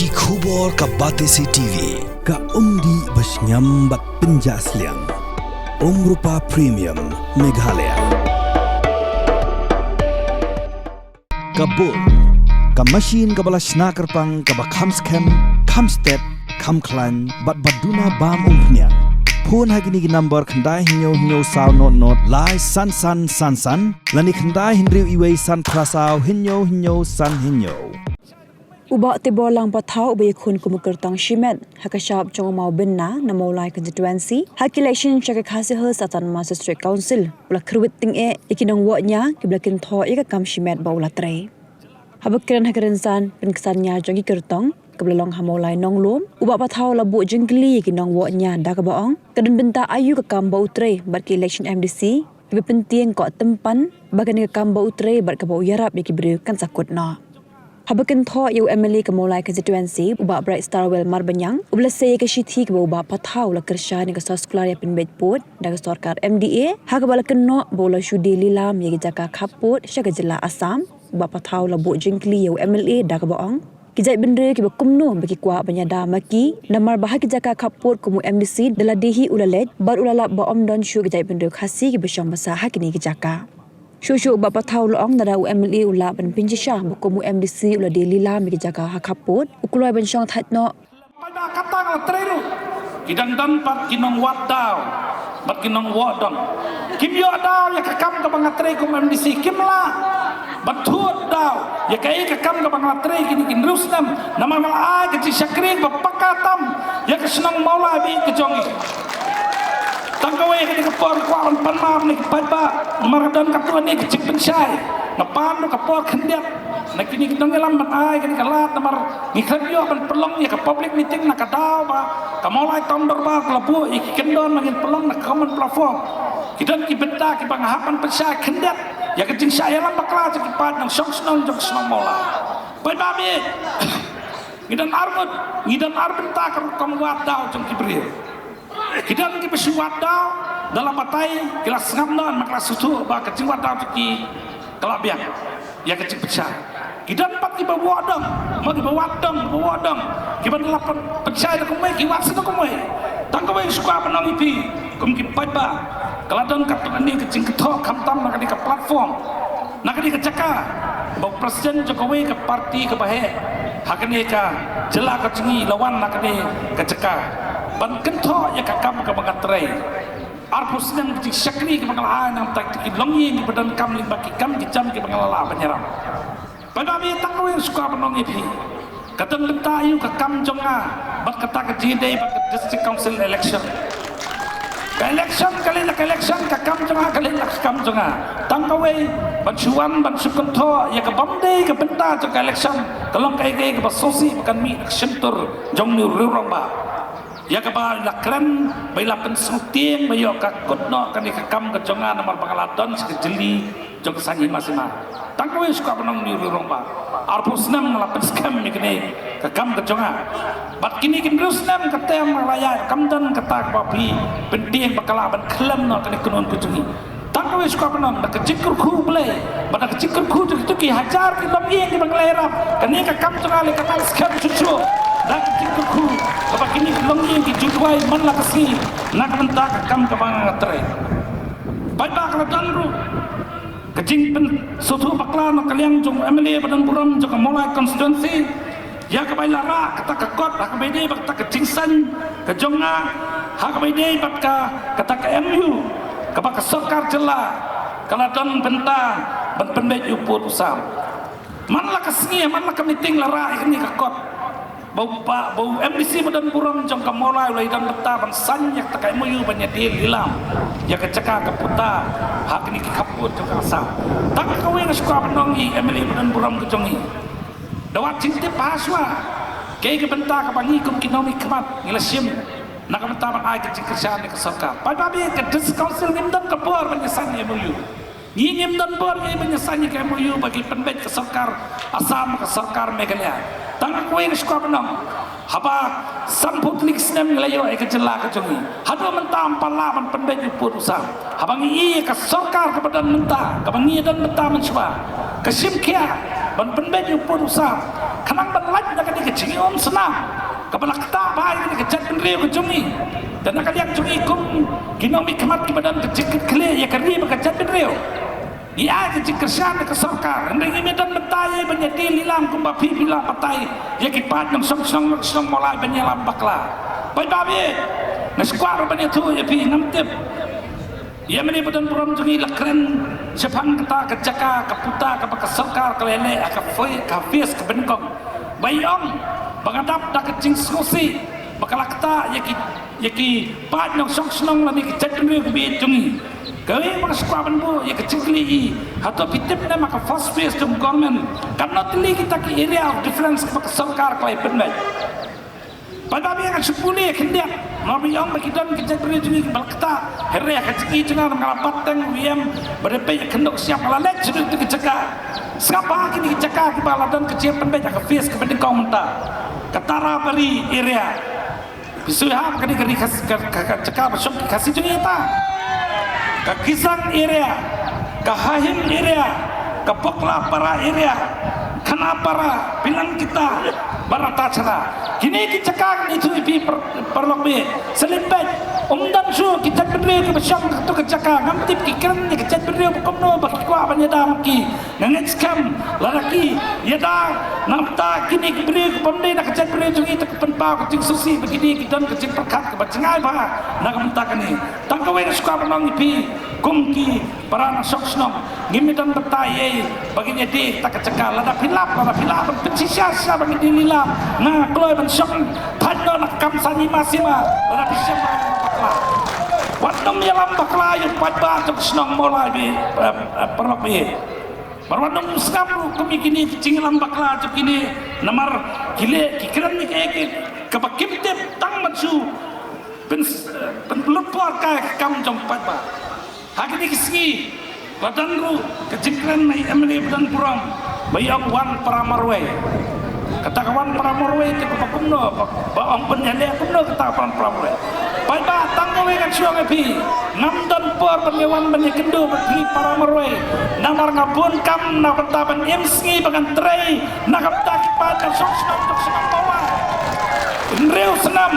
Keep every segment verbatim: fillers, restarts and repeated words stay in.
Ki khubor ka Batesi T V, ka umdih ba shngiam bad pynjah sliang. Umrupa Premium, Meghalaya. Ka bun, ka machine kaba la shna kyrpang kaba kham skhem, kham stet, kham khlaiñ, bad ba duna bam umphniang. Phone ha kine ki number khyndai hynñiew hynñiew saw nod nod lai san san san san, lane khyndai hynriew iwei san phra saw hynñiew hynñiew san hynñiew. U Bah Teborlang Pathaw uba ïakhun kum u kyrtong shimet ha ka shap jong u Mawbynna na Mawlai constituency ha ki election sha ka Khasi Hills Autonomous District Council u la kyrwit tyngeh ïa ki nongwoh nia kiba la kynthoh ïa ka kam shimet ba u la trei. Haba kren ha ka rynsan pynksan nia jong ki kyrtong kaba la long ha Mawlai Nonglum, u Bah Pathaw u la buh jingkylli ïa ki nongwoh nia da kaba ong ka don bynta aïu ka kam ba u trei bad ki election M D C kiba pyntieng koh tympan ba kane ka kam ba u trei bad kaba u ïarap ïa ki briew kan sa kut noh. Haba kynthoh ïa u M L A ka Mawlai constituency, u Bah Brightstarwell Marbaniang, uba la sei ïa ka shithi kaba u Bah Pathaw u la kyrshan ïa ka soskular ïa pynbeit pud da ka sorkar M D A, ha kaba la kynnoh ba u la shu die lilam ïa ki jaka khappud sha ka jylla Assam, u Bah Pathaw u la buh jingkylli ïa u M L A da kaba ong ki jaitbynriew kiba kumno ba ki kwah ban ïada ma ki, namar ba ha ki jaka khappud kum u M D C da lade hi u la leit bad u la lap ba ym don shuh ki jaitbynriew Khasi kiba shong basa ha kine ki jaka. Shuh shuh u Bah Pathaw u la ong lada u M L A u lah ban pynshisha ba kum u M D C u la die lilam ïa ki jaka ha khappud, u kloi ban shong thait noh. Paidbah, kata nga la trei ruh. Ki dang don pat ki nongwad daw bad ki nongwoh dong. Kim ïoh daw ïa ka kam kaba nga trei kum M D C, kim lah ban thut daw ïa kaei ka kam kaba nga la trei kine ki hynriew snem, namar nga la ai ka jingshakri ba paka tam ïa ka shnong Mawlai ba ïeit ka jong ngi. Tang kawei, ha kane ka por kwah ban pan map na ki paidbah namar ka don katto katne ka jingpynshai. Nga pan ruh ka por khyndiat na kine ki nongïalam ban ai kane ka lad namar ngi khlem ïoh ban pynlong ïa ka public meeting na ka daw ba ka Mawlai Town Dorbar ka la buh ïa ki kyndon ba ngin pynlong na ka common platform. Ki don ki bynta kiba nga hap ban pynshai khyndiat ïa ka jingshah ïalam bakla jong ki paid nongshong shnong jong ka shnong Mawlai. Paidbah, ngi don ar ngut, ngi don ar bynta ka rukom wad daw jong ki briew. Ki don kiba shu wad daw da la batai, ki la sngap noh, ma ki la sngewthuh ba ka jingwad daw jong ki ka la biang ïa ka jingpynshai. Ki don pat kiba woh dong, ma kiba wad dong, kiba woh dong, kiba la pyn-, pynshai da kumwei, ki wad sa da kumwei. Tang kawei nga shu kwah ban ong ïa phi kum ki paidbah, ka la don katto katne ka jingkynthoh khamtam na kane ka platform, na kane ka jaka ba u president jong kawei ka party kaba heh ha kane ka jylla ka jong ngi la wan na kane ka jaka ban kynthoh ïa ka kam kaba nga trei. Arphew snem ka jingshakri kaba nga la ai na ka bynta ki longïing kiba donkam lyngba ki kam ki jam kiba nga la lah ban ïarap. Paidbah, tang kawei nga shu kwah ban ong ïa phi, ka don bynta aïu ka kam jong nga bad kata ka jingïadei bad ka District Council election? Ka election ka leit la ka election, ka kam jong nga ka leit la ka kam jong nga. Tang kawei, ban shu wan ban shu kynthoh ïa ka bym dei ka bynta jong ka election, ka long kaei kaei kaba sngewsih ba kan mih na ka shyntur jong une u rangbah. Ïa kaba la kren ba la pynsngewtieng ba ïoh ka kut noh kane ka kam ka jong nga namar ba nga la don sha ka jylli jong ka saiñ hima sima. Tang kawei nga shu kwah ban ong ïa une u rangbah, arphew snem nga la pynskhem ïa kane ka kam ka jong nga. Bad kine ki hynriew snem ka term ba nga la ïaid kam don kata kaba phi pyntieng ba ka lah ban khlem noh kane ka kynhun ka jong ngi. Tang kawei nga shu kwah ban ong, da ka jingkyrkhu U Blei bad da ka jingkyrkhu jong kito ki hajar ki longïing kiba nga la ïarap, kane ka kam jong nga lei ka nang skhem shuh shuh. Da ka jingkyrkhu kaba kine ki longïing ki ju duwai man la ka sngi na ka bynta ka kam kaba nga trei. Paidbah, ka la don ruh ka jingpynsngewthuh bakla na ka liang jong u M L A ba don burom jong ka Mawlai constituency, ïa kaba i la rah kata ka kot ha kaba ïadei bad kata ka jingsain ka jong nga ha kaba ïadei bad ka, kata ka M O U kaba ka sorkar jylla ka la don bynta ban pynbeit ïa u pud u sam. Man la ka sngi, man la ka meeting la rah ïa kane ka kot ba u, ba, ba u M D C ba don burom jong ka Mawlai u la ïadon bynta ban sain ïa kata ka M O U ban ïadie lilam ïa ka jaka ka puta ha kine ki khappud jong ka Assam. Tang kawei nga shu kwah ban ong ïa u M L A ba don burom ka jong ngi, da wat jingtip bha shuwa. Kaei ka bynta kaba ngi kum ki nongmihkhmat ngi la shim na ka bynta ban ai ka jingkyrshan ïa ka sorkar? Paidbah, ka District Council ngim don ka bor ban ïasain M O U. Ngi ngim don bor ngi ban ïasain ïa ka M O U ba ki pynbeit ka sorkar Assam, ka sorkar Meghalaya. Tang kawei nga shu kwah ban ong, haba sanphew tylli ki snem ngi la ïoh ïa ka jylla ka jong ngi, haduh mynta ym pat lah ban pynbeit ïa u pud u sam. Haba ngi ïohi ïa ka sorkar kaba don mynta, kaba ngi don mynta mynshuwa, ka shim khia ban pynbeit ïa u pud u sam. Khnang ban lait na kane ka jingïaumsnam kaba la ktah bha ïa kane ka jaitbynriew ka jong ngi. Te na ka liang jong ngi kum ki nongmihkhmat kiba don ka jingkitkhlieh ïa ka ri bad ka jaitbynriew, ngi ai ka jingkyrshan na ka sorkar. Hynrei ngim don bynta ïa ban ïadie lilang kumba phi phi la batai ïa ki paid nongshong shnong nongshong Mawlai ban ïalam bakla. Paidbah baieit, nga sngewkwah ruh ban ïathuh ïa phi, ngam tip ïa mane ba don burom jong ngi la kren shaphang kata ka jaka ka puta kaba ka sorkar ka la leh ha ka phase, ka phase kaba nyngkong. Ba i ong ba nga dap da ka jingsngewsih ba ka la ktah ïa ki, ïa ki paid nongshong shnong lane ki jaitbynriew kiba ïeit jong ngi. Kawei ba nga sngewkwah ban buh ïa ka jingkylli, hato phi tip ne em ha ka first phase jong government katno tylli kita ki area of difference kaba ka sorkar ka la pynbeit? Paidbah baieit, ngan shu pule khyndiat. Namar ba i ong ba ki don ki jaitbynriew jong ngi kiba la ktah. Hynrei ha ka jingïohi jong nga, nga la bat tang u ïem ba dei peit ïa ka khyndok shyiap, nga la leit sha kata ka jaka. Sngap bha kine ki jaka kiba la don ka jingpynbeit ha ka phase kaba nyngkong mynta. Ka Tarabari area. Phi sngewthuh ha kane ka ri Khasi, ka, ka, ka jaka ba shong ki Khasi jong ngi ta. Ka Kisang area, ka Hahim area, ka Boklapara area, Khanapara, Pilangkita, Baratachara. Kine ki jaka ngi ïathuh ïa phi par-, paralok baieit. Sa leit peit, ym don shuh ki jaitbynriew kiba shong ha kato ka jaka, ngam tip ki kren ïa ki jaitbynriew ba kumno ba ki kwah ban ïada ma ki. Nga ngeit skhem lada ki ïada na ka bynta kine ki briew kiba ym dei na ka jaitbynriew jong ngi, te ka pynpaw ka jingsngewsih ba kine ki don ka jingpyrkhat kaba jngai bha na ka bynta kane. Tang kawei nga sngewkwah ban ong ïa phi kum ki para nongshong shnong, ngim don bynta ei ei ba ngin ïadie ïa kata ka jaka. Lada phi lap, lada phi lah ban pynshisha shisha ba ngin ïadie ïa la, nga kloi ban shong thait noh na ka kam sani ma sima lada phi shem ba ngin bakla. Wat nym ïalam bakla ïa u paidbah jong ka shnong Mawlai baieit, eh, eh, paralok baieit. Bad wat nym sngap ruh kum ïa kine ki jingïalam bakla jong kine, namar ki leh ki kren ïa kaei kaei kaba kim tip tang ban shu pyn, pynlut por kai ka kam jong u paidbah. Ha kine ki sngi la don ruh ka jingkren na i MLA ba don burom ba i ong wan para marwei. Kata ka wan para marwei te kaba kumno, ba, ba ong pynïaleh kumno kata ka wan para marwei. Paidbah, tang kawei ngan shu ong ïa phi, ngam don por ban ïawan ban ïakynduh bad phi para marwei. Namar nga bun kam na ka bynta ban im sngi ba ngan trei na ka bynta ki paid nongshong shnong jong ka shnong Mawlai. Hynriew snem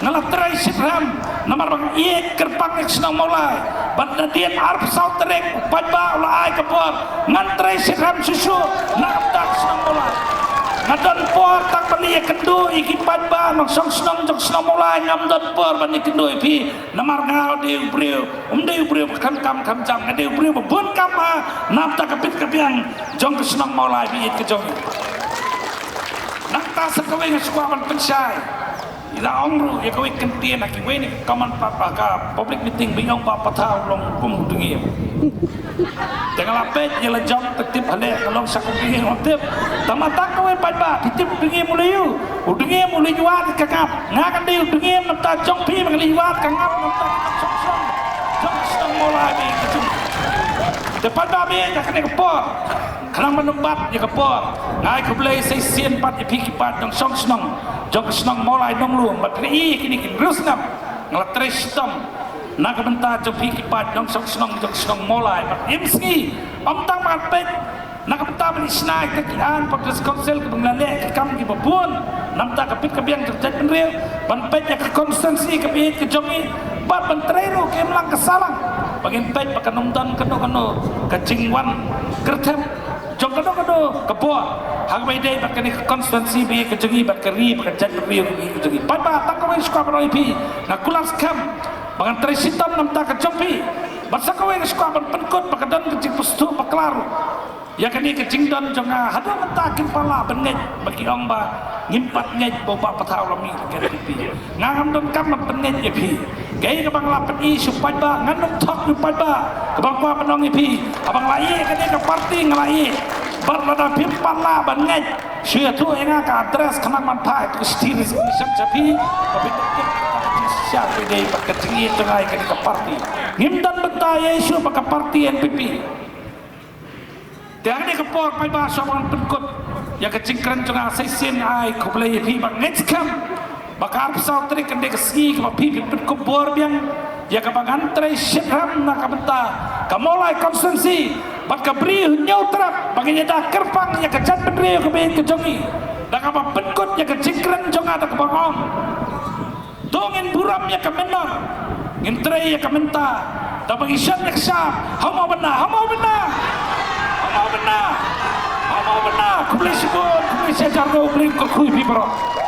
nga la trei shitrhem namar ba nga ïeit kyrpang ïa ka shnong Mawlai. Bad nadien arphew saw tarik u paidbah u la ai ka bor, ngan trei shitrhem shuh shuh na ka bynta ka shnong Mawlai. Nga don por tang ban ïakynduh ïa ki paidbah nongshong shnong jong ka shnong Mawlai, ngam don por ban ïakynduh ïa phi. Namar nga dei u briew, ym dei u briew ba kham kam kham jam, nga dei u briew ba bun kam bha na bynta ka bit ka biang jong ka shnong Mawlai baieit ka jong ngi. Nangta sa kawei nga sngewkwah ban pynshai. I la ong ruh ïa kawei ka kyntien ha kiwei na ki comment pat ba ka public meeting ba i ong Bah Pathaw u long kum u dngiem. Te nga la peit ïa la jong te tip haleh ka long sha kum u dngiem, ngam tip. Tang ma tang kawei paidbah, phi tip u dngiem u la ïoh, u dngiem u la ïoh wad ka ngap. Nga ngan dei u dngiem na bynta jong phi ba ngan ïoh wad ka ngap na bynta ka song song jong ka shnong Mawlai baieit ka jong ngi. Te paidbah baieit, ha kane ka por, khnang ban ym bat ïa ka por, nga ai khublei sa shisien pat ïa phi ki paid nongshong shnong jong ka shnong Mawlai Nonglum bad ri ïa kine ki hynriew snem nga la trei shitom na ka bynta jong phi ki paid nongshong shnong jong ka shnong Mawlai bad im sngi ym tang ban peit na ka bynta ban ïa shna ïa kita ki aiñ Populous Council kiba ngi la leh ki kam kiba bun na bynta ka bit ka biang jong ka jaitbynriew, ban peit ïa ka constituency kaba ïeit ka jong ngi bad ban trei ruh ka imlang ka sahlang ba ngin peit ba kan ym don kano kano ka jingwan kyrthep jong kano kano ka bor ha kaba ïadei bad kane ka constituency ba ïeit ka jong ngi bad ka ri bad ka jaitbynriew kaba ïeit ka jong ngi. Paidbah, tang kawei nga sngewkwah ban ong ïa phi, nga kular skhem ba ngan trei shitom na bynta ka jong phi. Bad sa kawei nga sngewkwah ban pynkut ba ka don ka jingpynshitom bakla ruh ïa kane ka jingdon jong nga. Haduh mynta kim pat lah ban ngeit ba ki ong ba ngim pat ngeit ba u Bah Pathaw u la mih na ka KNPP. Nga ngam donkam ban pynngeit ïa phi. Kaei kaba nga la pyni sha u paidbah, ngan ym thok ïa u paidbah. Kaba nga kwah ban ong ïa phi, haba nga la ïeh ïa kane ka party nga la ïeh. Bad lada phim pat lah ban ngeit, shu ïathuh ïa nga ka address khnang ban phah ïa ka shithi resignation sha phi. Ba phin tip ïa ka jingshisha ba dei bad ka jingïeit jong nga ïa kane ka party. Ngim don bynta ïa issue bad ka party NPP. Te ha kane ka por paidbah, shuwa ba ngan pynkut ïa ka jingkren jong nga, sa shisien ai khublei ïa phi bad ngeit skhem ba ka arphew saw tarik kan dei ka sngi kaba phi phin pynkup bor biang ïa kaba ngan trei shitrhem na ka bynta ka Mawlai constituency bad ka Bri Hynñiewtrep ba ngin ïada kyrpang ïa ka jaitbynriew kaba ïeit ka jong ngi. Da kaba pynkut ïa ka jingkren jong nga da kaba ong, to ngin burom ïa ka mynnor, ngin trei ïa ka mynta. Da ba ngi shon ïa ka sham, ha u maw bynna, ha u maw bynna, ha u maw bynna, ha u maw bynna. Khublei shibun, khublei shihajar nguh, U Blei un kyrkhu ïa phi baroh.